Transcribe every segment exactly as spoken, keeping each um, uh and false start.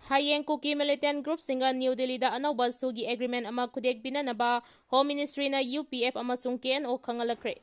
ꯍꯌꯦꯡ ꯀꯨꯀꯤ ꯃꯤꯂꯤꯇꯦꯟ ꯒ꯭ꯔꯨꯞꯁꯤꯡꯒ ꯅ꯭ꯌꯨ ꯗꯦꯜꯂꯤꯗ ꯑꯅꯧꯕ ꯁꯨꯒꯤ ꯑꯦꯒ꯭ꯔꯤꯃꯦꯟ ꯑꯃ ꯈꯨꯗꯦꯛ ꯄꯤꯅꯅꯕ ꯍꯣꯝ ꯃꯤꯅꯤꯁꯇ꯭ꯔꯤꯅ ꯌꯨ ꯄꯤ ꯑꯦꯐ ꯑꯃꯁꯨꯡ ꯀꯦ N O ꯈꯪꯍꯜꯂꯛꯈ꯭ꯔꯦ꯫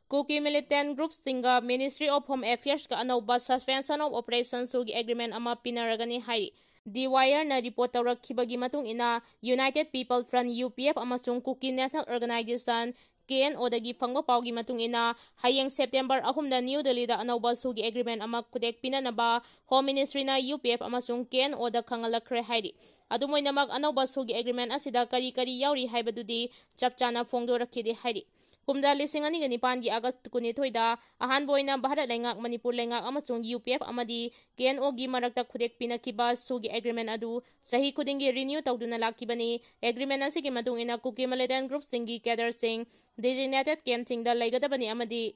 Kuki ꯃꯤꯂꯤꯇꯦꯟ ꯒ꯭ꯔꯨꯞꯁꯤꯡꯒ ministry of home ꯑꯦꯐꯤꯌꯔꯁꯀ ꯑꯅꯧꯕ ꯁꯁꯄꯦꯟꯁꯟ ꯑꯣꯐ ꯑꯣꯄꯔꯦꯁꯟ ꯁꯨꯒꯤ ꯑꯦꯒ꯭ꯔꯤꯃꯦꯟ ꯑꯃ ꯄꯤꯅꯔꯒꯅꯤ ꯍꯥꯏꯔꯤ꯫ ꯗꯤ ꯋꯥꯏ ꯑꯥꯔꯅ ꯔꯤꯄꯣꯔꯠ ꯇꯧꯔꯛꯈꯤꯕꯒꯤ ꯃꯇꯨꯡ ꯏꯟꯅ, united people front, U P F, ꯑꯃꯁꯨꯡ Kuki national organisation, K N ꯑꯣꯗꯒꯤ ꯐꯪꯕ ꯄꯥꯎꯒꯤ ꯃꯇꯨꯡ ꯏꯟꯅ, ꯍꯌꯦꯡ ꯁꯦꯞꯇꯦꯝꯕꯔ ꯑꯍꯨꯝꯗ ꯅ꯭ꯌꯨ ꯗꯦꯜꯂꯤꯗ ꯑꯅꯧꯕ ꯁꯨꯒꯤ ꯑꯦꯒ꯭ꯔꯤꯃꯦꯟ ꯑꯃ ꯈꯨꯗꯦꯛ ꯄꯤꯅꯅꯕ ꯍꯣꯝ ꯃꯤꯅꯤꯁꯇ꯭ꯔꯤꯅ ꯌꯨ ꯄꯤ ꯑꯦꯐ ꯑꯃꯁꯨꯡ ꯀꯦ ꯑꯦꯟ ꯑꯣꯗ ꯈꯪꯍꯜꯂꯛꯈ꯭ꯔꯦ ꯍꯥꯏꯔꯤ꯫ ꯑꯗꯨꯝ ꯑꯣꯏꯅꯃꯛ, ꯑꯅꯧꯕ ꯁꯨꯒꯤ ꯑꯦꯒ꯭ꯔꯤꯃꯦꯟ ꯑꯁꯤꯗ ꯀꯔꯤ ꯀꯔꯤ ꯌꯥꯎꯔꯤ ꯍꯥꯏꯕꯗꯨꯗꯤ ꯆꯞ ꯆꯥꯅ ꯐꯣꯡꯗꯣꯔꯛꯈꯤꯗꯦ ꯍꯥꯏꯔꯤ꯫ ꯀꯨꯝꯖꯥ ꯂꯤꯁꯤꯡ ꯑꯅꯤꯒ ꯅꯤꯄꯥꯟꯒꯤ ꯑꯥꯒꯁ ꯀꯨꯟꯅꯤꯊꯣꯏꯗ ꯑꯍꯥꯟꯕ ꯑꯣꯏꯅ ꯚꯥꯔꯠ ꯂꯩꯉꯥꯛ, ꯃꯅꯤꯄꯨꯔ ꯂꯩꯉꯥꯛ ꯑꯃꯁꯨꯡ ꯌꯨ ꯄꯤ ꯑꯦꯐ ꯑꯃꯗꯤ ꯀꯦ ꯑꯦꯟ ꯑꯣꯒꯤ ꯃꯔꯛꯇ ꯈꯨꯗꯦꯛ ꯄꯤꯅꯈꯤꯕ ꯁꯨꯒꯤ ꯑꯦꯒ꯭ꯔꯤꯃꯦꯟ ꯑꯗꯨ ꯆꯍꯤ ꯈꯨꯗꯤꯡꯒꯤ ꯔꯤꯅ꯭ꯌꯨ ꯇꯧꯗꯨꯅ ꯂꯥꯛꯈꯤꯕꯅꯤ꯫ ꯑꯦꯒ꯭ꯔꯤꯃꯦꯟ ꯑꯁꯤꯒꯤ ꯃꯇꯨꯡ ꯏꯟꯅ ꯀꯨꯀꯤ ꯃꯤꯂꯤꯇꯦꯟ ꯒ꯭ꯔꯨꯞꯁꯤꯡꯒꯤ ꯀꯦꯗꯔꯁꯤꯡ ꯗꯤꯖꯤꯅꯦꯇꯦꯗ ꯀꯦꯝꯞꯁꯤꯡꯗ ꯂꯩꯒꯗꯕꯅꯤ ꯑꯃꯗꯤ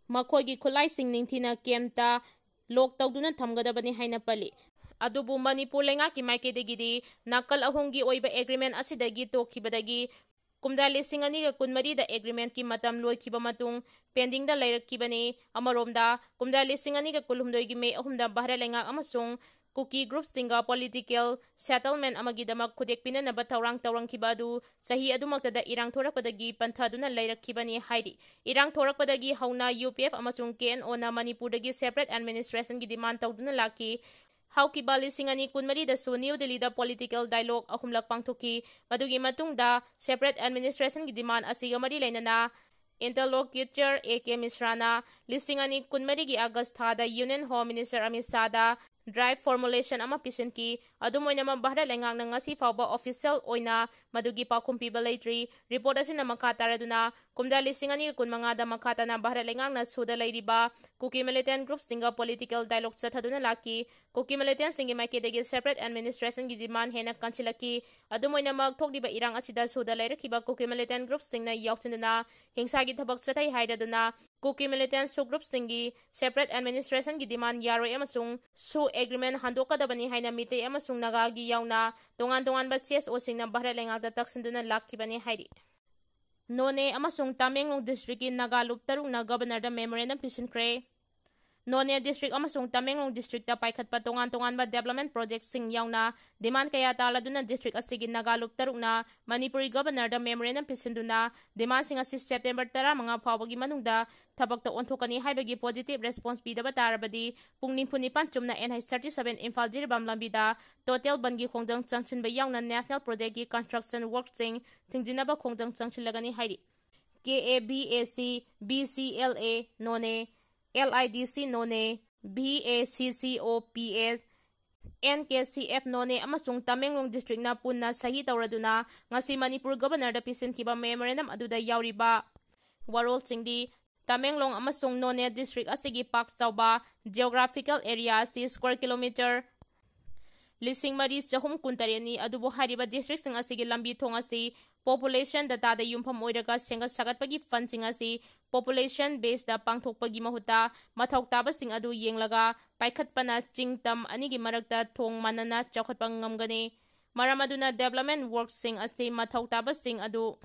ꯃꯈꯣꯏꯒꯤ ꯈꯨꯠꯂꯥꯏꯁꯤꯡ ꯅꯤꯡꯊꯤꯅ ꯀꯦꯝꯞꯇ ꯂꯣꯛ ꯇꯧꯗꯨꯅ ꯊꯝꯒꯗꯕꯅꯤ ꯍꯥꯏꯅ ꯄꯜꯂꯤ꯫ ꯑꯗꯨꯕꯨ ꯃꯅꯤꯄꯨꯔ ꯂꯩꯉꯥꯛꯀꯤ ꯃꯥꯏꯀꯩꯗꯒꯤꯗꯤ ꯅꯥꯀꯜ ꯑꯍꯨꯝꯒꯤ ꯑꯣꯏꯕ ꯑꯦꯒ꯭ꯔꯤꯃꯦꯟ ꯑꯁꯤꯗꯒꯤ ꯇꯣꯛꯈꯤꯕꯗꯒꯤ ꯀꯨꯝꯖꯥ ꯂꯤꯁꯤꯡ ꯑꯅꯤꯒ ꯀꯨꯟꯃꯔꯤꯗ ꯑꯦꯒ꯭ꯔꯤꯃꯦꯟꯀꯤ ꯃꯇꯝ ꯂꯣꯏꯈꯤꯕ ꯃꯇꯨꯡ ꯄꯦꯟꯗꯤꯡꯗ ꯂꯩꯔꯛꯈꯤꯕꯅꯤ꯫ ꯑꯃꯔꯣꯝꯗ, ꯀꯨꯝꯖꯥ ꯂꯤꯁꯤꯡ ꯑꯅꯤꯒ ꯀꯨꯟꯍꯨꯝꯗꯣꯏꯒꯤ ꯃꯦ ꯑꯍꯨꯝꯗ ꯚꯥꯔꯠ ꯂꯩꯉꯥꯛ ꯑꯃꯁꯨꯡ ꯀꯨꯀꯤ ꯒ꯭ꯔꯨꯞꯁꯤꯡꯒ ꯄꯣꯂꯤꯇꯤꯀꯦꯜ ꯁꯦꯇꯜꯃꯦꯟ ꯑꯃꯒꯤꯗꯃꯛ ꯈꯨꯗꯦꯛ ꯄꯤꯅꯅꯕ ꯊꯧꯔꯥꯡ ꯇꯧꯔꯝꯈꯤꯕ ꯑꯗꯨ ꯆꯍꯤ ꯑꯗꯨꯃꯛꯇꯗ ꯏꯔꯥꯡ ꯊꯣꯔꯛꯄꯗꯒꯤ ꯄꯟꯊꯗꯨꯅ ꯂꯩꯔꯛꯈꯤꯕꯅꯤ ꯍꯥꯏꯔꯤ꯫ ꯏꯔꯥꯡ ꯊꯣꯔꯛꯄꯗꯒꯤ ꯍꯧꯅ ꯌꯨ ꯄꯤ ꯑꯦꯐ ꯑꯃꯁꯨꯡ ꯀꯦ ꯑꯦꯟ ꯑꯣꯅ ꯃꯅꯤꯄꯨꯔꯗꯒꯤ ꯁꯦꯄꯔꯦꯠ ꯑꯦꯗꯃꯤꯅꯤꯁꯇ꯭ꯔꯦꯁꯟꯒꯤ ꯗꯤꯃꯥꯟ ꯇꯧꯗꯨꯅ ꯂꯥꯛꯈꯤ꯫ ꯍꯧꯈꯤꯕ ꯂꯤꯁꯤꯡ ꯑꯅꯤ ꯀꯨꯟꯃꯔꯤꯗꯁꯨ ꯅ꯭ꯌꯨ ꯗꯤꯜꯂꯤꯗ ꯄꯣꯂꯤꯇꯤꯀꯦꯜ ꯗꯥꯏꯂꯣꯒ ꯑꯍꯨꯝꯂꯛ ꯄꯥꯡꯊꯣꯛꯈꯤ꯫ ꯃꯗꯨꯒꯤ ꯃꯇꯨꯡꯗ ꯁꯦꯄꯔꯦꯠ ꯑꯦꯗꯃꯤꯅꯤꯁꯇ꯭ꯔꯦꯁꯟꯒꯤ ꯗꯤꯃꯥꯟ ꯑꯁꯤꯒ ꯃꯔꯤ ꯂꯩꯅꯅ ꯏꯟꯇꯔꯂꯣꯀ꯭ꯌꯨꯇꯔ ꯑꯦ ꯀꯦ ꯃꯤꯁ꯭ꯔꯥꯅ ꯂꯤꯁꯤꯡ ꯑꯅꯤ ꯀꯨꯟꯃꯔꯤꯒꯤ ꯑꯥꯒꯁ ꯊꯥꯗ ꯌꯨꯅꯤꯌꯟ ꯍꯣꯝ ꯃꯤꯅꯤꯁꯇꯔ ꯑꯃꯤꯠ ꯁꯥꯍꯗ ꯗ꯭ꯔꯥꯐ ꯐꯣꯔꯃꯨꯂꯦꯁꯟ ꯑꯃ ꯄꯤꯁꯤꯟꯈꯤ꯫ ꯑꯗꯨꯝ ꯑꯣꯏꯅꯃꯛ, ꯚꯥꯔꯠ ꯂꯩꯉꯥꯛꯅ ꯉꯁꯤ ꯐꯥꯎꯕ ꯑꯣꯐꯤꯁꯤꯌꯦꯜ ꯑꯣꯏꯅ ꯃꯗꯨꯒꯤ ꯄꯥꯎꯈꯨꯝ ꯄꯤꯕ ꯂꯩꯇ꯭ꯔꯤ꯫ ꯔꯤꯄꯣꯔꯠ ꯑꯁꯤꯅ ꯃꯈꯥ ꯇꯥꯔꯗꯨꯅ, ꯀꯨꯝꯖꯥ ꯂꯤꯁꯤꯡ ꯑꯅꯤꯒ ꯀꯨꯟꯃꯉꯥꯗ ꯃꯈꯥ ꯇꯥꯅ ꯚꯥꯔꯠ ꯂꯩꯉꯥꯛꯅ ꯁꯨꯗ ꯂꯩꯔꯤꯕ ꯀꯨꯀꯤ ꯃꯤꯂꯤꯇꯦꯟ ꯒ꯭ꯔꯨꯞꯁꯤꯡꯒ ꯄꯣꯂꯤꯇꯤꯀꯦꯜ ꯗꯥꯏꯂꯣꯒ ꯆꯠꯊꯗꯨꯅ ꯂꯥꯛꯈꯤ꯫ ꯀꯨꯀꯤ ꯃꯤꯂꯤꯇꯦꯟꯁꯤꯡꯒꯤ ꯃꯥꯏꯀꯩꯗꯒꯤ ꯁꯦꯄꯔꯦꯠ ꯑꯦꯗꯃꯤꯅꯤꯁꯇ꯭ꯔꯦꯁꯟꯒꯤ ꯗꯤꯃꯥꯟ ꯍꯦꯟꯅ ꯀꯟꯁꯤꯜꯂꯛꯈꯤ꯫ ꯑꯗꯨꯝ ꯑꯣꯏꯅꯃꯛ, ꯊꯣꯛꯂꯤꯕ ꯏꯔꯥꯡ ꯑꯁꯤꯗ ꯁꯨꯗ ꯂꯩꯔꯛꯈꯤꯕ ꯀꯨꯀꯤ ꯃꯤꯂꯤꯇꯦꯟ ꯒ꯭ꯔꯨꯞꯁꯤꯡꯅ ꯌꯥꯎꯁꯤꯟꯗꯨꯅ ꯍꯤꯡꯁꯥꯒꯤ ꯊꯕꯛ ꯆꯠꯊꯩ ꯍꯥꯏꯔꯗꯨꯅ, ꯀꯨꯀꯤ ꯃꯤꯂꯤꯇꯦꯟ ꯁꯨ ꯒ꯭ꯔꯨꯞꯁꯤꯡꯒꯤ ꯁꯦꯄꯔꯦꯠ ꯑꯦꯗꯃꯤꯅꯤꯁꯇ꯭ꯔꯦꯁꯟꯒꯤ ꯗꯤꯃꯥꯟ ꯌꯥꯔꯣꯏ ꯑꯃꯁꯨꯡ ꯁꯨ ꯑꯦꯒ꯭ꯔꯤꯃꯦꯟ ꯍꯟꯗꯣꯛꯀꯗꯕꯅꯤ ꯍꯥꯏꯅ ꯃꯤꯇꯩ ꯑꯃꯁꯨꯡ ꯅꯥꯒꯥꯒꯤ ꯌꯥꯎꯅ ꯇꯣꯉꯥꯟ ꯇꯣꯉꯥꯟꯕ ꯁꯤ ꯑꯦꯁ ꯑꯣꯁꯤꯡꯅ ꯚꯥꯔꯠ ꯂꯩꯉꯥꯛꯇ ꯇꯛꯁꯤꯟꯗꯨꯅ ꯂꯥꯛꯈꯤꯕꯅꯤ ꯍꯥꯏꯔꯤ꯫ ꯅꯣꯅꯦ ꯑꯃꯁꯨꯡ ꯇꯃꯦꯡꯂꯣꯡ ꯗꯤꯁꯇ꯭ꯔꯤꯛꯀꯤ ꯅꯥꯒꯥ ꯂꯨꯞ ꯇꯔꯨꯛꯅ ꯒꯕꯔꯅꯔꯗ ꯃꯦꯃꯣꯔꯦꯟꯗꯝ ꯄꯤꯁꯤꯟꯈ꯭ꯔꯦ꯫ ꯅꯣꯅꯦ district ꯑꯃꯁꯨꯡ ꯇꯃꯦꯡꯂꯣꯡ districtꯇ ꯄꯥꯏꯈꯠꯄ ꯇꯣꯉꯥꯟ ꯇꯣꯉꯥꯟꯕ development projectꯁꯤꯡ ꯌꯥꯎꯅ demand ꯀꯌꯥ ꯇꯥꯜꯂꯗꯨꯅ district ꯑꯁꯤꯒꯤ ꯅꯥꯒꯥ ꯂꯨꯞ ꯇꯔꯨꯛꯅ ꯃꯅꯤꯄꯨꯔꯒꯤ governorꯗ memorandum ꯄꯤꯁꯤꯟꯗꯨꯅ demandꯁꯤꯡ ꯑꯁꯤ September ꯇꯔꯥꯃꯉꯥ ꯐꯥꯎꯕꯒꯤ ꯃꯅꯨꯡꯗ ꯊꯕꯛꯇ ꯑꯣꯟꯊꯣꯛꯀꯅꯤ ꯍꯥꯏꯕꯒꯤ positive response ꯄꯤꯗꯕ ꯇꯥꯔꯕꯗꯤ ꯄꯨꯡ ꯅꯤꯐꯨ ꯅꯤꯄꯥꯟ ꯆꯨꯝꯅ N H thirty seven Imphal Jiribam ꯂꯝꯕꯤꯗ total bandꯒꯤ ꯈꯣꯡꯖꯪ ꯆꯪꯁꯤꯟꯕ ꯌꯥꯎꯅ national projectꯀꯤ construction workꯁꯤꯡ ꯊꯤꯡꯖꯤꯟꯅꯕ ꯈꯣꯡꯖꯪ ꯆꯪꯁꯤꯜꯂꯒꯅꯤ ꯍꯥꯏꯔꯤ꯫ K A B A C, B C L A Noney, L I D C Noney, B A C C O P S, N K C F ꯅꯣꯅꯦ ꯑꯃꯁꯨꯡ ꯇꯃꯦꯡꯂꯣꯡ districtꯅ ꯄꯨꯟꯅ ꯁꯍꯤ ꯇꯧꯔꯗꯨꯅ ꯉꯁꯤ Manipur governorꯗ ꯄꯤꯁꯤꯟꯈꯤꯕ memorandum ꯑꯗꯨꯗ ꯌꯥꯎꯔꯤꯕ ꯋꯥꯔꯣꯜꯁꯤꯡꯗꯤ ꯇꯃꯦꯡꯂꯣꯡ ꯑꯃꯁꯨꯡ ꯅꯣꯅꯦ district ꯑꯁꯤꯒꯤ ꯄꯥꯛ ꯆꯥꯎꯕ geographical area ꯑꯁꯤ square kilometre ꯂꯤꯁꯤꯡ ꯃꯔꯤ ꯆꯍꯨꯝ ꯀꯨꯟꯇꯔꯦꯠꯅꯤ, ꯑꯗꯨꯕꯨ ꯍꯥꯏꯔꯤꯕ districtꯁꯤꯡ ꯑꯁꯤꯒꯤ ꯂꯝꯕꯤ ꯊꯣꯡ ꯑꯁꯤ population dataꯗ ꯌꯨꯝꯐꯝ ꯑꯣꯏꯔꯒ ꯁꯦꯝꯒꯠ ꯁꯥꯒꯠꯄꯒꯤ fundꯁꯤꯡ ꯑꯁꯤ population baseꯇ ꯄꯥꯡꯊꯣꯛꯄꯒꯤ ꯃꯍꯨꯠꯇ ꯃꯊꯧ ꯇꯥꯕꯁꯤꯡ ꯑꯗꯨ ꯌꯦꯡꯂꯒ ꯄꯥꯏꯈꯠꯄꯅ ꯆꯤꯡ ꯇꯝ ꯑꯅꯤꯒꯤ ꯃꯔꯛꯇ ꯊꯣꯡ ꯃꯥꯟꯅꯅ ꯆꯥꯎꯈꯠꯄ ꯉꯝꯒꯅꯤ꯫ ꯃꯔꯝ ꯑꯗꯨꯅ development workꯁꯤꯡ ꯑꯁꯤ ꯃꯊꯧ ꯇꯥꯕꯁꯤꯡ ꯑꯗꯨ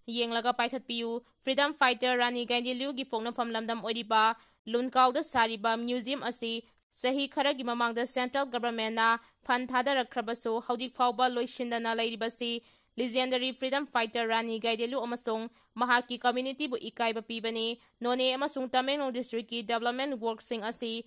ꯌꯦꯡꯂꯒ ꯄꯥꯏꯈꯠꯄꯤꯌꯨ꯫ Freedom fighter ꯔꯥꯅꯤ ꯒꯥꯏꯗꯤꯟꯂꯤꯌꯨꯒꯤ ꯄꯣꯛꯅꯐꯝ ꯂꯝꯗꯝ ꯑꯣꯏꯔꯤꯕ ꯂꯨꯟꯀꯥꯎꯗ ꯁꯥꯔꯤꯕ museum ꯑꯁꯤ ꯆꯍꯤ ꯈꯔꯒꯤ ꯃꯃꯥꯡꯗ central governmentꯅ fund ꯊꯥꯗꯔꯛꯈ꯭ꯔꯕꯁꯨ ꯍꯧꯖꯤꯛ ꯐꯥꯎꯕ ꯂꯣꯏꯁꯤꯟꯗꯅ ꯂꯩꯔꯤꯕꯁꯤ legendary freedom fighter ꯔꯥꯅꯤ ꯒꯥꯏꯗꯤꯟꯂꯤꯌꯨ ꯑꯃꯁꯨꯡ ꯃꯍꯥꯛꯀꯤ communityꯕꯨ ꯏꯀꯥꯏꯕ ꯄꯤꯕꯅꯤ꯫ ꯅꯣꯅꯦ ꯑꯃꯁꯨꯡ ꯇꯃꯦꯡꯂꯣꯡ districtꯀꯤ development workꯁꯤꯡ ꯑꯁꯤ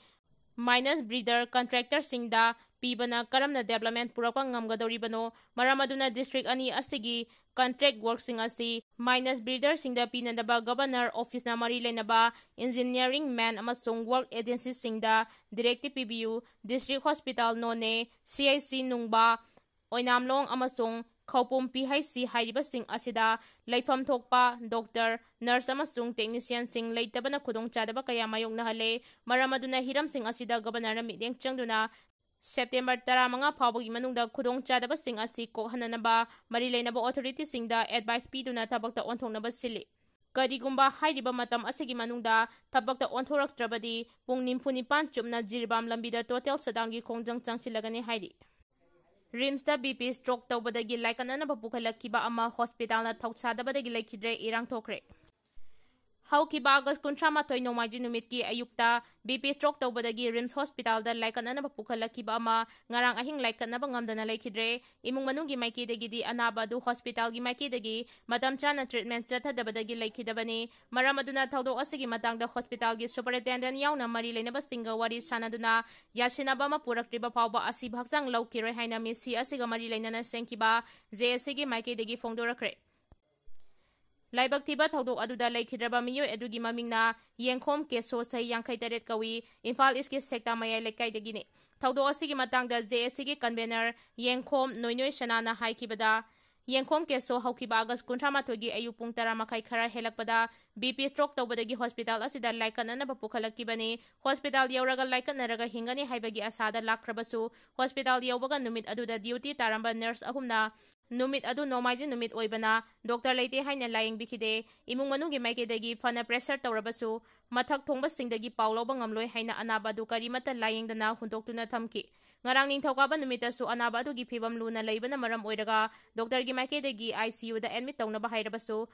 minus breeder contractorꯁꯤꯡꯗ ꯄꯤꯕꯅ ꯀꯔꯝꯅ development ꯄꯨꯔꯛꯄ ꯉꯝꯒꯗꯧꯔꯤꯕꯅꯣ? ꯃꯔꯝ ꯑꯗꯨꯅ district ꯑꯅꯤ ꯑꯁꯤꯒꯤ contract workꯁꯤꯡ ꯑꯁꯤ minus breederꯁꯤꯡꯗ ꯄꯤꯅꯅꯕ governor officeꯅ ꯃꯔꯤ ꯂꯩꯅꯕ engineering man ꯑꯃꯁꯨꯡ work agencyꯁꯤꯡꯗ directive ꯄꯤꯕꯤꯌꯨ꯫ District hospital ꯅꯣꯅꯦ, C H C ꯅꯨꯡꯕ, ꯑꯣꯏꯅꯥꯝꯂꯣꯡ ꯑꯃꯁꯨꯡ ꯈꯧꯄꯨꯝ P H C ꯍꯥꯏꯔꯤꯕꯁꯤꯡ ꯑꯁꯤꯗ ꯂꯩꯐꯝ ꯊꯣꯛꯄ doctor, nurse ꯑꯃꯁꯨꯡ technicianꯁꯤꯡ ꯂꯩꯇꯕꯅ ꯈꯨꯗꯣꯡꯆꯥꯗꯕ ꯀꯌꯥ ꯃꯥꯌꯣꯛꯅꯍꯜꯂꯦ꯫ ꯃꯔꯝ ꯑꯗꯨꯅ ꯍꯤꯔꯝꯁꯤꯡ ꯑꯁꯤꯗ governorꯅ ꯃꯤꯠꯌꯦꯡ ꯆꯪꯗꯨꯅ September ꯇꯔꯥꯃꯉꯥ ꯐꯥꯎꯕꯒꯤ ꯃꯅꯨꯡꯗ ꯈꯨꯗꯣꯡꯆꯥꯗꯕꯁꯤꯡ ꯑꯁꯤ ꯀꯣꯛꯍꯟꯅꯅꯕ ꯃꯔꯤ ꯂꯩꯅꯕ authorityꯁꯤꯡꯗ advice ꯄꯤꯗꯨꯅ ꯊꯕꯛꯇ ꯑꯣꯟꯊꯣꯛꯅꯕ ꯁꯤꯜꯂꯤ꯫ ꯀꯔꯤꯒꯨꯝꯕ ꯍꯥꯏꯔꯤꯕ ꯃꯇꯝ ꯑꯁꯤꯒꯤ ꯃꯅꯨꯡꯗ ꯊꯕꯛꯇ ꯑꯣꯟꯊꯣꯔꯛꯇ꯭ꯔꯕꯗꯤ ꯄꯨꯡ ꯅꯤꯐꯨ ꯅꯤꯄꯥꯟ ꯆꯨꯞꯅ ꯖꯤꯔꯤꯕꯥꯝ ꯂꯝꯕꯤꯗ total shutdownꯒꯤ ꯈꯣꯡꯖꯪ ꯆꯪꯁꯤꯜꯂꯒꯅꯤ ꯍꯥꯏꯔꯤ꯫ RIMSꯇ BP stroke ꯇꯧꯕꯗꯒꯤ ꯂꯥꯏꯀꯠꯅꯅꯕ ꯄꯨꯈꯠꯂꯛꯈꯤꯕ ꯑꯃ hospitalꯅ ꯊꯧꯁꯥꯗꯕꯗꯒꯤ ꯂꯩꯈꯤꯗ꯭ꯔꯦ, ꯏꯔꯥꯡ ꯊꯣꯛꯈ꯭ꯔꯦ꯫ ꯍꯧꯈꯤꯕ ꯑꯥꯒꯁ ꯀꯨꯟꯊ꯭ꯔꯥ ꯃꯥꯊꯣꯏ ꯅꯣꯡꯃꯥꯏꯖꯤꯡ ꯅꯨꯃꯤꯠꯀꯤ ꯑꯌꯨꯛꯇ ꯕꯤ ꯄꯤ ꯁ꯭ꯇ꯭ꯔꯣꯛ ꯇꯧꯕꯗꯒꯤ ꯔꯤꯝꯁ ꯍꯣꯁꯄꯤꯇꯥꯜꯗ ꯂꯥꯏꯀꯠꯅꯅꯕ ꯄꯨꯈꯠꯂꯛꯈꯤꯕ ꯑꯃ ꯉꯔꯥꯡ ꯑꯍꯤꯡ ꯂꯥꯏꯀꯠꯅꯕ ꯉꯝꯗꯅ ꯂꯩꯈꯤꯗ꯭ꯔꯦ꯫ ꯏꯃꯨꯡ ꯃꯅꯨꯡꯒꯤ ꯃꯥꯏꯀꯩꯗꯒꯤꯗꯤ ꯑꯅꯥꯕ ꯑꯗꯨ ꯍꯣꯁꯄꯤꯇꯥꯜꯒꯤ ꯃꯥꯏꯀꯩꯗꯒꯤ ꯃꯇꯝ ꯆꯥꯅ ꯇ꯭ꯔꯤꯠꯃꯦꯟ ꯆꯠꯊꯗꯕꯗꯒꯤ ꯂꯩꯈꯤꯗꯕꯅꯤ꯫ ꯃꯔꯝ ꯑꯗꯨꯅ ꯊꯧꯗꯣꯛ ꯑꯁꯤꯒꯤ ꯃꯇꯥꯡꯗ ꯍꯣꯁꯄꯤꯇꯥꯜꯒꯤ ꯁꯨꯄꯔꯤꯟꯇꯦꯟꯗꯦꯟꯠ ꯌꯥꯎꯅ ꯃꯔꯤ ꯂꯩꯅꯕꯁꯤꯡꯒ ꯋꯥꯔꯤ ꯁꯥꯅꯗꯨꯅ ꯌꯥꯁꯤꯟꯅꯕ ꯑꯃ ꯄꯨꯔꯛꯇ꯭ꯔꯤꯕ ꯐꯥꯎꯕ ꯑꯁꯤꯕ ꯍꯛꯆꯥꯡ ꯂꯧꯈꯤꯔꯣꯏ ꯍꯥꯏꯅ ꯃꯤꯁꯤ ꯑꯁꯤꯒ ꯃꯔꯤ ꯂꯩꯅꯅ ꯁꯦꯝꯈꯤꯕ ꯖꯦ ꯑꯦ ꯁꯤꯒꯤ ꯃꯥꯏꯀꯩꯗꯒꯤ ꯐꯣꯡꯗꯣꯔꯛꯈ꯭ꯔꯦ꯫ ꯂꯥꯏꯕꯛ ꯊꯤꯕ ꯊꯧꯗꯣꯛ ꯑꯗꯨꯗ ꯂꯩꯈꯤꯗ꯭ꯔꯕ ꯃꯤꯑꯣꯏ ꯑꯗꯨꯒꯤ ꯃꯃꯤꯡꯅ ꯌꯦꯡꯈꯣꯝ ꯀꯦꯁꯣ, ꯆꯍꯤ ꯌꯥꯡꯈꯩ ꯇꯔꯦꯠ ꯀꯧꯏ, ꯏꯝꯐꯥꯜ ꯏꯁꯀꯤ ꯁꯦꯛꯇꯥ ꯃꯌꯥꯏ ꯂꯩꯀꯥꯏꯗꯒꯤꯅꯤ꯫ ꯊꯧꯗꯣꯛ ꯑꯁꯤꯒꯤ ꯃꯇꯥꯡꯗ ꯖꯦ ꯑꯦ ꯁꯤꯒꯤ ꯀꯟꯚꯦꯅꯔ ꯌꯦꯡꯈꯣꯝ ꯅꯣꯏꯅꯣꯏ ꯁꯅꯥꯅ ꯍꯥꯏꯈꯤꯕꯗ, ꯌꯦꯡꯈꯣꯝ ꯀꯦꯁꯣ ꯍꯧꯈꯤꯕ ꯑꯥꯒꯁ ꯀꯨꯟꯊ꯭ꯔꯥ ꯃꯥꯊꯣꯏꯒꯤ ꯑꯌꯨꯛ ꯄꯨꯡ ꯇꯔꯥ ꯃꯈꯥꯏ ꯈꯔ ꯍꯦꯜꯂꯛꯄꯗ ꯕꯤ ꯄꯤ ꯁ꯭ꯇ꯭ꯔꯣꯛ ꯇꯧꯕꯗꯒꯤ ꯍꯣꯁꯄꯤꯇꯥꯜ ꯑꯁꯤꯗ ꯂꯥꯏꯀꯠꯅꯅꯕ ꯄꯨꯈꯠꯂꯛꯈꯤꯕꯅꯤ꯫ ꯍꯣꯁꯄꯤꯇꯥꯜ ꯌꯧꯔꯒ ꯂꯥꯏꯀꯠꯅꯔꯒ ꯍꯤꯡꯒꯅꯤ ꯍꯥꯏꯕꯒꯤ ꯑꯁꯥꯗ ꯂꯥꯛꯈ꯭ꯔꯕꯁꯨ, ꯍꯣꯁꯄꯤꯇꯥꯜ ꯌꯧꯕꯒ ꯅꯨꯃꯤꯠ ꯑꯗꯨꯗ ꯗ꯭ꯌꯨꯇꯤ ꯇꯥꯔꯝꯕ ꯅꯔꯁ ꯑꯍꯨꯝꯅ ꯅꯨꯃꯤꯠ ꯑꯗꯨ ꯅꯣꯡꯃꯥꯏꯖꯤꯡ ꯅꯨꯃꯤꯠ ꯑꯣꯏꯕꯅ ꯗꯣꯛꯇꯔ ꯂꯩꯇꯦ ꯍꯥꯏꯅ ꯂꯥꯌꯦꯡꯕꯤꯈꯤꯗꯦ꯫ ꯏꯃꯨꯡ ꯃꯅꯨꯡꯒꯤ ꯃꯥꯏꯀꯩꯗꯒꯤ ꯐꯅ ꯄ꯭ꯔꯦꯁꯔ ꯇꯧꯔꯕꯁꯨ, ꯃꯊꯛ ꯊꯣꯡꯕꯁꯤꯡꯗꯒꯤ ꯄꯥꯎ ꯂꯧꯕ ꯉꯝꯂꯣꯏ ꯍꯥꯏꯅ ꯑꯅꯥꯕ ꯑꯗꯨ ꯀꯔꯤꯃꯠꯇ ꯂꯥꯌꯦꯡꯗꯅ ꯍꯨꯟꯗꯣꯛꯇꯨꯅ ꯊꯝꯈꯤ꯫ ꯉꯔꯥꯡ ꯅꯤꯡꯊꯧꯀꯥꯕ ꯅꯨꯃꯤꯠꯇꯁꯨ ꯑꯅꯥꯕ ꯑꯗꯨꯒꯤ ꯐꯤꯕꯝ ꯂꯨꯅ ꯂꯩꯕꯅ ꯃꯔꯝ ꯑꯣꯏꯔꯒ ꯗꯣꯛꯇꯔꯒꯤ ꯃꯥꯏꯀꯩꯗꯒꯤ ꯑꯥꯏ ꯁꯤ ꯌꯨꯗ ꯑꯦꯗꯃꯤꯠ ꯇꯧꯅꯕ ꯍꯥꯏꯔꯕꯁꯨ,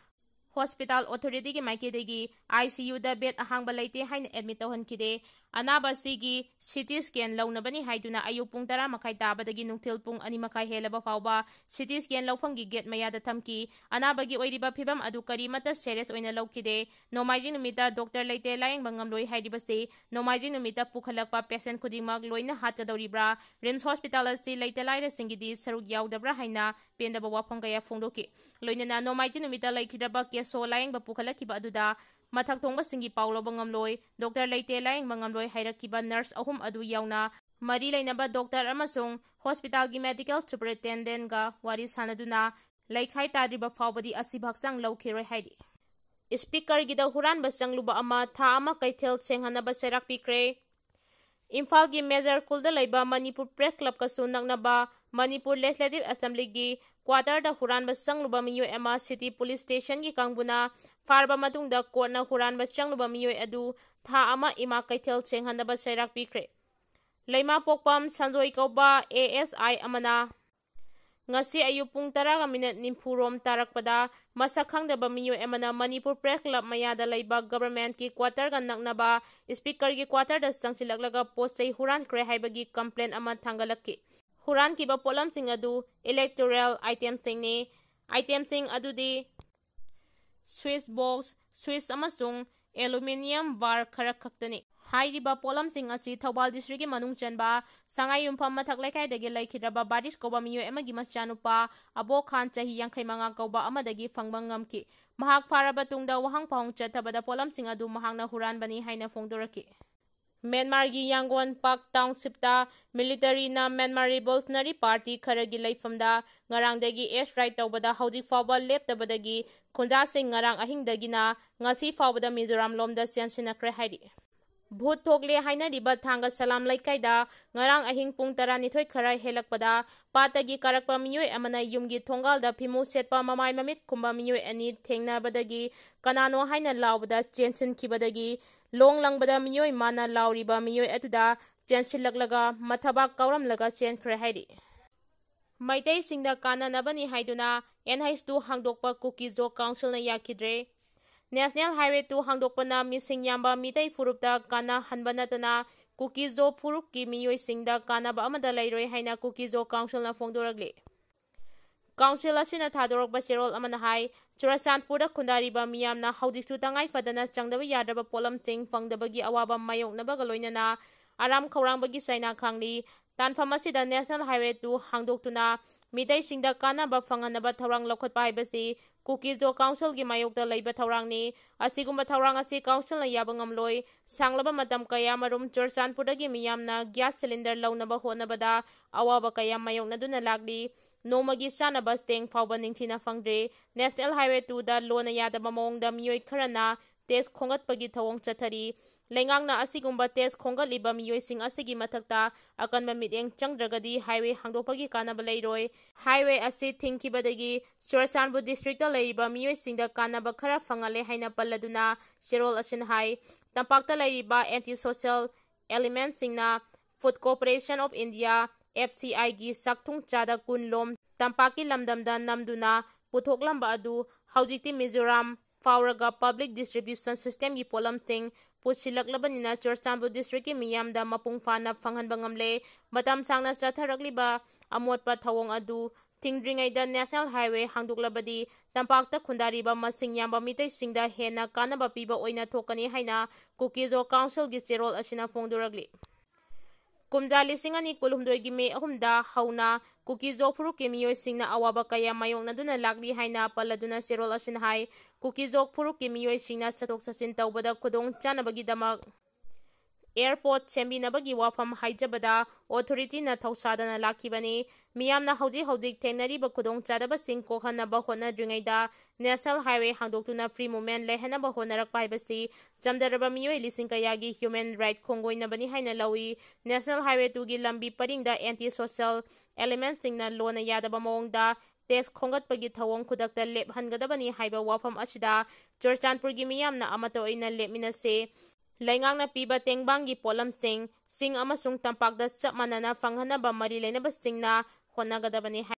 ꯍꯣꯁꯄꯤꯇꯥꯜ ꯑꯣꯊꯣꯔꯤꯇꯤꯒꯤ ꯃꯥꯏꯀꯩꯗꯒꯤ ꯑꯥꯏ ꯁꯤ ꯌꯨꯗ ꯕꯦꯗ ꯑꯍꯥꯡꯕ ꯂꯩꯇꯦ ꯍꯥꯏꯅ ꯑꯦꯗꯃꯤꯠ ꯇꯧꯍꯟꯈꯤꯗꯦ꯫ ꯑꯅꯥꯕ ꯑꯁꯤꯒꯤ ꯁꯤ ꯇꯤ ꯁ꯭ꯀꯦꯟ ꯂꯧꯅꯕꯅꯤ ꯍꯥꯏꯗꯨꯅ ꯑꯌꯨꯛ ꯄꯨꯡ ꯇꯔꯥ ꯃꯈꯥꯏ ꯇꯥꯕꯗꯒꯤ ꯅꯨꯡꯊꯤꯜ ꯄꯨꯡ ꯑꯅꯤ ꯃꯈꯥꯏ ꯍꯦꯜꯂꯕ ꯐꯥꯎꯕ ꯁꯤ ꯇꯤ ꯁ꯭ꯀꯦꯟ ꯂꯧꯐꯝꯒꯤ ꯒꯦꯠ ꯃꯌꯥꯗ ꯊꯝꯈꯤ꯫ ꯑꯅꯥꯕꯒꯤ ꯑꯣꯏꯔꯤꯕ ꯐꯤꯕꯝ ꯑꯗꯨ ꯀꯔꯤꯃꯠꯇ ꯁꯦꯔꯤꯌꯁ ꯑꯣꯏꯅ ꯂꯧꯈꯤꯗꯦ꯫ ꯅꯣꯡꯃꯥꯏꯖꯤꯡ ꯅꯨꯃꯤꯠꯇ ꯗꯣꯛꯇꯔ ꯂꯩꯇꯦ, ꯂꯥꯌꯦꯡꯕ ꯉꯝꯂꯣꯏ ꯍꯥꯏꯔꯤꯕꯁꯤ ꯅꯣꯡꯃꯥꯏꯖꯤꯡ ꯅꯨꯃꯤꯠꯇ ꯄꯨꯈꯠꯂꯛꯄ ꯄꯦꯁꯦꯟ ꯈꯨꯗꯤꯡꯃꯛ ꯂꯣꯏꯅ ꯍꯥꯠꯀꯗꯧꯔꯤꯕ꯭ꯔꯥ? ꯔꯤꯝꯁ ꯍꯣꯁꯄꯤꯇꯥꯜ ꯑꯁꯤ ꯂꯩꯇ ꯂꯥꯏꯔꯁꯤꯡꯒꯤꯗꯤ ꯁꯔꯨꯛ ꯌꯥꯎꯗꯕ꯭ꯔꯥ ꯍꯥꯏꯅ ꯄꯦꯟꯗꯕ ꯋꯥꯐꯝ ꯀꯌꯥ ꯐꯣꯡꯗꯣꯛꯈꯤ꯫ ꯂꯣꯏꯅꯅ ꯅꯣꯡꯃꯥꯏꯖꯤꯡ ꯅꯨꯃꯤꯠꯇ ꯂꯩꯈꯤꯗ꯭ꯔꯕ ꯀꯦꯁꯣ ꯂꯥꯌꯦꯡꯕ ꯄꯨꯈꯠꯂꯛꯈꯤꯕ ꯑꯗꯨꯗ ꯃꯊꯛ ꯊꯣꯡꯕꯁꯤꯡꯒꯤ ꯄꯥꯎ ꯂꯧꯕ ꯉꯝꯂꯣꯏ, ꯗꯣꯛꯇꯔ ꯂꯩꯇꯦ, ꯂꯥꯌꯦꯡꯕ ꯉꯝꯂꯣꯏ ꯍꯥꯏꯔꯛꯈꯤꯕ ꯅꯔꯁ ꯑꯍꯨꯝ ꯑꯗꯨ ꯌꯥꯎꯅ ꯃꯔꯤ ꯂꯩꯅꯕ ꯗꯣꯛꯇꯔ ꯑꯃꯁꯨꯡ ꯍꯣꯁꯄꯤꯇꯥꯜꯒꯤ ꯃꯦꯗꯤꯀꯦꯜ ꯁꯨꯄꯔꯤꯟꯇꯦꯟꯗꯦꯟꯒ ꯋꯥꯔꯤ ꯁꯥꯅꯗꯨꯅ ꯂꯩꯈꯥꯏ ꯇꯥꯗ꯭ꯔꯤꯕ ꯐꯥꯎꯕꯗꯤ ꯑꯁꯤꯕ ꯍꯛꯆꯥꯡ ꯂꯧꯈꯤꯔꯣꯏ ꯍꯥꯏꯔꯤ꯫ ꯁ꯭ꯄꯤꯀꯔꯒꯤꯗ ꯍꯨꯔꯥꯟꯕ ꯆꯪꯂꯨꯕ ꯑꯃ ꯊꯥ ꯑꯃ ꯀꯩꯊꯦꯜ ꯁꯦꯡꯍꯟꯅꯕ ꯆꯩꯔꯥꯛ ꯄꯤꯈ꯭ꯔꯦ꯫ ꯏꯝꯐꯥꯜꯒꯤ ꯃꯦꯖꯔ ꯀꯨꯜꯗ ꯂꯩꯕ ꯃꯅꯤꯄꯨꯔ ꯄ꯭ꯔꯦꯁ ꯀ꯭ꯂꯕꯀꯁꯨ ꯅꯛꯅꯕ ꯃꯅꯤꯄꯨꯔ ꯂꯦꯖꯤꯁꯂꯦꯇꯤꯚ ꯑꯦꯁꯦꯝꯕ꯭ꯂꯤꯒꯤ ꯀ꯭ꯋꯥꯇꯔꯗ ꯍꯨꯔꯥꯟꯕ ꯆꯪꯂꯨꯕ ꯃꯤꯑꯣꯏ ꯑꯃ ꯁꯤꯇꯤ ꯄꯨꯂꯤꯁ ꯁ꯭ꯇꯦꯁꯟꯒꯤ ꯀꯥꯡꯕꯨꯅ ꯐꯥꯔꯕ ꯃꯇꯨꯡꯗ ꯀꯣꯔꯠꯅ ꯍꯨꯔꯥꯟꯕ ꯆꯪꯂꯨꯕ ꯃꯤꯑꯣꯏ ꯑꯗꯨ ꯊꯥ ꯑꯃ ꯏꯃꯥ ꯀꯩꯊꯦꯜ ꯁꯦꯡꯍꯟꯅꯕ ꯆꯩꯔꯥꯛ ꯄꯤꯈ꯭ꯔꯦ꯫ ꯂꯩꯃꯥꯄꯣꯛꯄꯝ ꯁꯟꯖꯣꯏ ꯀꯧꯕ ꯑꯦ ꯑꯦꯁ ꯑꯥꯏ ꯑꯃꯅ ꯉꯁꯤ ꯑꯌꯨꯛ ꯄꯨꯡ ꯇꯔꯥꯒ ꯃꯤꯅꯠ ꯅꯤꯐꯨ ꯔꯣꯝ ꯇꯥꯔꯛꯄꯗ ꯃꯁꯛ ꯈꯪꯗꯕ ꯃꯤꯑꯣꯏ ꯑꯃꯅ ꯃꯅꯤꯄꯨꯔ ꯄ꯭ꯔꯦꯁ ꯀ꯭ꯂꯕ ꯃꯌꯥꯗ ꯂꯩꯕ ꯒꯕꯔꯃꯦꯟꯠꯀꯤ ꯀ꯭ꯋꯥꯇꯔꯒ ꯅꯛꯅꯕ ꯁ꯭ꯄꯤꯀꯔꯒꯤ ꯀ꯭ꯋꯥꯇꯔꯗ ꯆꯪꯁꯤꯜꯂꯛꯂꯒ ꯄꯣꯠ ꯆꯩ ꯍꯨꯔꯥꯟꯈ꯭ꯔꯦ ꯍꯥꯏꯕꯒꯤ ꯀꯝꯄ꯭ꯂꯦꯟ ꯑꯃ ꯊꯥꯡꯒꯠꯂꯛꯈꯤ꯫ ꯍꯨꯔꯥꯟꯈꯤꯕ ꯄꯣꯠꯂꯝꯁꯤꯡ ꯑꯗꯨ ꯏꯂꯦꯛꯇꯣꯔꯦꯜ ꯑꯥꯏꯇꯦꯝꯁꯤꯡꯅꯤ꯫ ꯑꯥꯏꯇꯦꯝꯁꯤꯡ ꯑꯗꯨꯗꯤ ꯁ꯭ꯋꯤꯁ ꯕꯣꯛꯁ, ꯁ꯭ꯋꯤꯁ ꯑꯃꯁꯨꯡ ꯑꯦꯂꯨꯃꯤꯅꯤꯌꯝ ꯕꯥꯔ ꯈꯔ ꯈꯛꯇꯅꯤ꯫ ꯍꯥꯏꯔꯤꯕ ꯄꯣꯠꯂꯝꯁꯤꯡ ꯑꯁꯤ ꯊꯧꯕꯥꯜ ꯗꯤꯁꯇ꯭ꯔꯤꯛꯀꯤ ꯃꯅꯨꯡ ꯆꯟꯕ ꯁꯉꯥꯏꯌꯨꯝꯐꯝ ꯃꯊꯛ ꯂꯩꯀꯥꯏꯗꯒꯤ ꯂꯩꯈꯤꯗ꯭ꯔꯕ ꯕꯥꯔꯤꯁ ꯀꯧꯕ ꯃꯤꯑꯣꯏ ꯑꯃꯒꯤ ꯃꯆꯥꯅꯨꯄꯥ ꯑꯕꯣ ꯈꯥꯟ, ꯆꯍꯤ ꯌꯥꯡꯈꯩ ꯃꯉꯥ ꯀꯧꯕ ꯑꯃꯗꯒꯤ ꯐꯪꯕ ꯉꯝꯈꯤ꯫ ꯃꯍꯥꯛ ꯐꯥꯔꯕ ꯇꯨꯡꯗ ꯋꯥꯍꯪ ꯄꯥꯎꯍꯪ ꯆꯠꯊꯕꯗ ꯄꯣꯠꯂꯝꯁꯤꯡ ꯑꯗꯨ ꯃꯍꯥꯛꯅ ꯍꯨꯔꯥꯟꯕꯅꯤ ꯍꯥꯏꯅ ꯐꯣꯡꯗꯣꯔꯛꯈꯤ꯫ ꯃ꯭ꯌꯥꯟꯃꯥꯔꯒꯤ ꯌꯥꯡꯒꯣꯟ ꯄꯥꯛ ꯇꯥꯎꯟꯁꯤꯞꯇ ꯃꯤꯂꯤꯇꯔꯤꯅ ꯃ꯭ꯌꯥꯟꯃꯥꯔ ꯔꯤꯚꯣꯂꯨꯁꯅꯔꯤ ꯄꯥꯔꯇꯤ ꯈꯔꯒꯤ ꯂꯩꯐꯝꯗ ꯉꯔꯥꯡꯗꯒꯤ ꯑꯦꯌꯔ ꯁ꯭ꯇ꯭ꯔꯥꯏꯛ ꯇꯧꯕꯗ ꯍꯧꯖꯤꯛ ꯐꯥꯎꯕ ꯂꯦꯞꯇꯕꯗꯒꯤ ꯈꯨꯟꯖꯥꯁꯤꯡ ꯉꯔꯥꯡ ꯑꯍꯤꯡꯗꯒꯤꯅ ꯉꯁꯤ ꯐꯥꯎꯕꯗ ꯃꯤꯖꯣꯔꯥꯝ ꯂꯣꯝꯗ ꯆꯦꯟꯁꯤꯟꯅꯈ꯭ꯔꯦ ꯍꯥꯏꯔꯤ꯫ ꯚꯨꯠ ꯊꯣꯛꯂꯦ ꯍꯥꯏꯅꯔꯤꯕ ꯊꯥꯡꯒ ꯁꯂꯥꯝ ꯂꯩꯀꯥꯏꯗ ꯉꯔꯥꯡ ꯑꯍꯤꯡ ꯄꯨꯡ ꯇꯔꯥꯅꯤꯊꯣꯏ ꯈꯔ ꯍꯦꯜꯂꯛꯄꯗ ꯄꯥꯠꯇꯒꯤ ꯀꯥꯔꯛꯄ ꯃꯤꯑꯣꯏ ꯑꯃꯅ ꯌꯨꯝꯒꯤ ꯊꯣꯡꯒꯥꯜꯗ ꯐꯤꯃꯨ ꯁꯦꯠꯄ ꯃꯃꯥꯏ ꯃꯃꯤꯠ ꯈꯨꯝꯕ ꯃꯤꯑꯣꯏ ꯑꯅꯤ ꯊꯦꯡꯅꯕꯗꯒꯤ ꯀꯅꯥꯅꯣ ꯍꯥꯏꯅ ꯂꯥꯎꯕꯗ ꯆꯦꯟꯁꯤꯟꯈꯤꯕꯗꯒꯤ ꯂꯣꯡ ꯂꯪꯕꯗ ꯃꯤꯑꯣꯏ ꯃꯥꯅ ꯂꯥꯎꯔꯤꯕ ꯃꯤꯑꯣꯏ ꯑꯗꯨꯗ ꯆꯦꯟꯁꯤꯜꯂꯛꯂꯒ ꯃꯊꯕꯥꯛ ꯀꯥꯎꯔꯝꯂꯒ ꯆꯦꯟꯈ꯭ꯔꯦ ꯍꯥꯏꯔꯤ꯫ ꯃꯩꯇꯩꯁꯤꯡꯗ ꯀꯥꯟꯅꯅꯕꯅꯤ ꯍꯥꯏꯗꯨꯅ ꯑꯦꯟ ꯑꯩꯆ ꯇꯨ ꯍꯥꯡꯗꯣꯛꯄ ꯀꯨꯀꯤ-ꯖꯣ ꯀꯥꯎꯟꯁꯤꯜꯅ ꯌꯥꯈꯤꯗ꯭ꯔꯦ꯫ ꯅꯦꯁꯅꯦꯜ ꯍꯥꯏꯋꯦ ꯇꯨ ꯍꯥꯡꯗꯣꯛꯄꯅ ꯃꯤꯁꯤꯡ ꯌꯥꯝꯕ ꯃꯤꯇꯩ ꯐꯨꯔꯨꯞꯇ ꯀꯥꯟꯅꯍꯟꯕ ꯅꯠꯇꯅ ꯀꯨꯀꯤ-ꯖꯣ ꯐꯨꯔꯨꯞꯀꯤ ꯃꯤꯑꯣꯏꯁꯤꯡꯗ ꯀꯥꯟꯅꯕ ꯑꯃꯠꯇ ꯂꯩꯔꯣꯏ ꯍꯥꯏꯅ ꯀꯨꯀꯤ-ꯖꯣ ꯀꯥꯎꯟꯁꯤꯜꯅ ꯐꯣꯡꯗꯣꯔꯛꯂꯤ꯫ ꯀꯥꯎꯟꯁꯤꯜ ꯑꯁꯤꯅ ꯊꯥꯗꯣꯔꯛꯄ ꯆꯦꯔꯣꯜ ꯑꯃꯅ ꯍꯥꯏ, ꯆꯨꯔꯆꯥꯟꯄꯨꯔꯗ ꯈꯨꯟꯗꯥꯔꯤꯕ ꯃꯤꯌꯥꯝꯅ ꯍꯧꯖꯤꯛꯁꯨ ꯇꯉꯥꯏ ꯐꯗꯅ ꯆꯪꯗꯕ ꯌꯥꯗ꯭ꯔꯕ ꯄꯣꯠꯂꯝꯁꯤꯡ ꯐꯪꯗꯕꯒꯤ ꯑꯋꯥꯕ ꯃꯥꯌꯣꯛꯅꯕꯒ ꯂꯣꯏꯅꯅ ꯑꯔꯥꯝ ꯈꯧꯔꯥꯡꯕꯒꯤ ꯆꯩꯅꯥ ꯈꯥꯡꯂꯤ꯫ ꯇꯥꯟꯐꯝ ꯑꯁꯤꯗ ꯅꯦꯁꯅꯦꯜ ꯍꯥꯏꯋꯦ ꯇꯨ ꯍꯥꯡꯗꯣꯛꯇꯨꯅ ꯃꯤꯇꯩꯁꯤꯡꯗ ꯀꯥꯟꯅꯕ ꯐꯪꯍꯟꯅꯕ ꯊꯧꯔꯥꯡ ꯂꯧꯈꯠꯄ ꯍꯥꯏꯕꯁꯤ ꯀꯨꯀꯤ-ꯖꯣ ꯀꯥꯎꯟꯁꯤꯜꯒꯤ ꯃꯥꯌꯣꯛꯇ ꯂꯩꯕ ꯊꯧꯔꯥꯡꯅꯤ꯫ ꯑꯁꯤꯒꯨꯝꯕ ꯊꯧꯔꯥꯡ ꯑꯁꯤ ꯀꯥꯎꯟꯁꯤꯜꯅ ꯌꯥꯕ ꯉꯝꯂꯣꯏ꯫ ꯁꯥꯡꯂꯕ ꯃꯇꯝ ꯀꯌꯥꯃꯔꯨꯝ ꯆꯨꯔꯆꯥꯟꯄꯨꯔꯗꯒꯤ ꯃꯤꯌꯥꯝꯅ ꯒ꯭ꯌꯥꯁ ꯁꯤꯂꯤꯟꯗꯔ ꯂꯧꯅꯕ ꯍꯣꯠꯅꯕꯗ ꯑꯋꯥꯕ ꯀꯌꯥ ꯃꯥꯌꯣꯛꯅꯗꯨꯅ ꯂꯥꯛꯂꯤ꯫ ꯅꯣꯡꯃꯒꯤ ꯆꯥꯅꯕ ꯆꯦꯡ ꯐꯥꯎꯕ ꯅꯤꯡꯊꯤꯅ ꯐꯪꯗ꯭ꯔꯦ꯫ ꯅꯦꯁꯅꯦꯜ ꯍꯥꯏꯋꯦ ꯇꯨꯗ ꯂꯣꯟꯅ ꯌꯥꯗꯕ ꯃꯑꯣꯡꯗ ꯃꯤꯑꯣꯏ ꯈꯔꯅ ꯇꯦꯛꯁ ꯈꯣꯝꯒꯠꯄꯒꯤ ꯊꯧꯑꯣꯡ ꯆꯠꯊꯔꯤ꯫ ꯂꯩꯉꯥꯛꯅ ꯑꯁꯤꯒꯨꯝꯕ ꯇꯦꯛꯁ ꯈꯣꯝꯒꯠꯂꯤꯕ ꯃꯤꯑꯣꯏꯁꯤꯡ ꯑꯁꯤꯒꯤ ꯃꯊꯛꯇ ꯑꯀꯟꯕ ꯃꯤꯠꯌꯦꯡ ꯆꯪꯗ꯭ꯔꯒꯗꯤ ꯍꯥꯏꯋꯦ ꯍꯥꯡꯗꯣꯛꯄꯒꯤ ꯀꯥꯟꯅꯕ ꯂꯩꯔꯣꯏ꯫ ꯍꯥꯏꯋꯦ ꯑꯁꯤ ꯊꯤꯡꯈꯤꯕꯗꯒꯤ ꯆꯨꯔꯆꯥꯟꯄꯨꯔ ꯗꯤꯁꯇ꯭ꯔꯤꯛꯇ ꯂꯩꯔꯤꯕ ꯃꯤꯑꯣꯏꯁꯤꯡꯗ ꯀꯥꯟꯅꯕ ꯈꯔ ꯐꯪꯍꯜꯂꯦ ꯍꯥꯏꯅ ꯄꯜꯂꯗꯨꯅ ꯆꯦꯔꯣꯜ ꯑꯁꯤꯅ ꯍꯥꯏ, ꯇꯝꯄꯥꯛꯇ ꯂꯩꯔꯤꯕ ꯑꯦꯟꯇꯤ ꯁꯣꯁꯤꯌꯦꯜ ꯑꯦꯂꯤꯃꯦꯟꯠꯁꯤꯡꯅ food corporation of India, F C ꯑꯥꯏꯒꯤ ꯆꯥꯛꯊꯨꯡ ꯆꯥꯗ ꯀꯨꯟ ꯂꯣꯝ ꯇꯝꯄꯥꯛꯀꯤ ꯂꯝꯗꯝꯗ ꯅꯝꯗꯨꯅ ꯄꯨꯊꯣꯛꯂꯝꯕ ꯑꯗꯨ ꯍꯧꯖꯤꯛꯇꯤ ꯃꯤꯖꯣꯔꯥꯝ ꯐꯥꯎꯔꯒ public distribution system ꯒꯤ ꯄꯣꯠꯂꯝꯁꯤꯡ ꯄꯨꯁꯤꯜꯂꯛꯂꯕꯅꯤꯅ ꯆꯨꯔꯆꯥꯟꯄꯨꯔ district ꯀꯤ ꯃꯤꯌꯥꯝꯗ ꯃꯄꯨꯡ ꯐꯥꯅ ꯐꯪꯍꯟꯕ ꯉꯝꯂꯦ꯫ ꯃꯇꯝ ꯁꯥꯡꯅ ꯆꯠꯊꯔꯛꯂꯤꯕ ꯑꯃꯣꯠꯄ ꯊꯧꯑꯣꯡ ꯑꯗꯨ ꯊꯤꯡꯗ꯭ꯔꯤꯉꯩꯗ National Highway ꯍꯥꯡꯗꯣꯛꯂꯕꯗꯤ ꯇꯝꯄꯥꯛꯇ ꯈꯨꯟꯗꯥꯔꯤꯕ ꯃꯁꯤꯡ ꯌꯥꯝꯕ ꯃꯤꯇꯩꯁꯤꯡꯗ ꯍꯦꯟꯅ ꯀꯥꯟꯅꯕ ꯄꯤꯕ ꯑꯣꯏꯅ ꯊꯣꯛꯀꯅꯤ ꯍꯥꯏꯅ ꯀꯨꯀꯤꯖꯣ Council ꯒꯤ ꯆꯦꯔꯣꯜ ꯑꯁꯤꯅ ꯐꯣꯡꯗꯣꯔꯛꯂꯤ꯫ ꯀꯨꯝꯖꯥ ꯂꯤꯁꯤꯡ ꯑꯅꯤ ꯀꯨꯟꯍꯨꯝꯗꯣꯏꯒꯤ May ꯑꯍꯨꯝꯗ ꯍꯧꯅ ꯀꯨꯀꯤꯖꯣ ꯐꯨꯔꯨꯞꯀꯤ ꯃꯤꯑꯣꯏꯁꯤꯡꯅ ꯑꯋꯥꯕ ꯀꯌꯥ ꯃꯥꯌꯣꯛꯅꯗꯨꯅ ꯂꯥꯛꯂꯤ ꯍꯥꯏꯅ ꯄꯜꯂꯗꯨꯅ ꯆꯦꯔꯣꯜ ꯑꯁꯤꯅ ꯍꯥꯏ, ꯀꯨꯀꯤꯖꯣ ꯐꯨꯔꯨꯞꯀꯤ ꯃꯤꯑꯣꯏꯁꯤꯡꯅ ꯆꯠꯊꯣꯛ ꯆꯠꯁꯤꯟ ꯇꯧꯕꯗ ꯈꯨꯗꯣꯡ ꯆꯥꯅꯕꯒꯤꯗꯃꯛ airport ꯁꯦꯝꯕꯤꯅꯕꯒꯤ ꯋꯥꯐꯝ ꯍꯥꯏꯖꯕꯗ authority ꯅ ꯊꯧꯁꯥꯗꯅ ꯂꯥꯛꯈꯤꯕꯅꯤ꯫ ꯃꯤꯌꯥꯝꯅ ꯍꯧꯖꯤꯛ ꯍꯧꯖꯤꯛ ꯊꯦꯡꯅꯔꯤꯕ ꯈꯨꯗꯣꯡꯆꯥꯗꯕꯁꯤꯡ ꯀꯣꯛꯍꯟꯅꯕ ꯍꯣꯠꯅꯗ꯭ꯔꯤꯉꯩꯗ National Highway ꯍꯥꯡꯗꯣꯛꯇꯨꯅ free movement ꯂꯩꯍꯟꯅꯕ ꯍꯣꯠꯅꯔꯛꯄ ꯍꯥꯏꯕꯁꯤ ꯆꯝꯗꯔꯕ ꯃꯤꯑꯣꯏ ꯂꯤꯁꯤꯡ ꯀꯌꯥꯒꯤ human right ꯈꯣꯡꯒꯣꯏꯅꯕꯅꯤ ꯍꯥꯏꯅ ꯂꯧꯏ꯫ National Highway two ꯒꯤ ꯂꯝꯕꯤ ꯄꯔꯤꯡꯗ anti social element ꯁꯤꯡꯅ ꯂꯣꯟꯅ ꯌꯥꯗꯕ ꯃꯑꯣꯡꯗ tax ꯈꯣꯝꯒꯠꯄꯒꯤ ꯊꯧꯑꯣꯡ ꯈꯨꯗꯛꯇ ꯂꯦꯞꯍꯟꯒꯗꯕꯅꯤ ꯍꯥꯏꯕ ꯋꯥꯐꯝ ꯑꯁꯤꯗ ꯆꯨꯔꯆꯥꯟꯄꯨꯔꯒꯤ ꯃꯤꯌꯥꯝꯅ ꯑꯃꯠꯇ ꯑꯣꯏꯅ ꯂꯦꯞꯃꯤꯟꯅꯁꯤ꯫ ꯂꯩꯉꯥꯛꯅ ꯄꯤꯕ ꯇꯦꯡꯕꯥꯡꯒꯤ ꯄꯣꯠꯂꯝꯁꯤꯡ ꯆꯤꯡ ꯑꯃꯁꯨꯡ ꯇꯝꯄꯥꯛꯇ ꯆꯞ ꯃꯥꯟꯅꯅ ꯐꯪꯍꯟꯅꯕ ꯃꯔꯤ ꯂꯩꯅꯕꯁꯤꯡꯅ ꯍꯣꯠꯅꯒꯗꯕꯅꯤ ꯍꯥꯏ꯫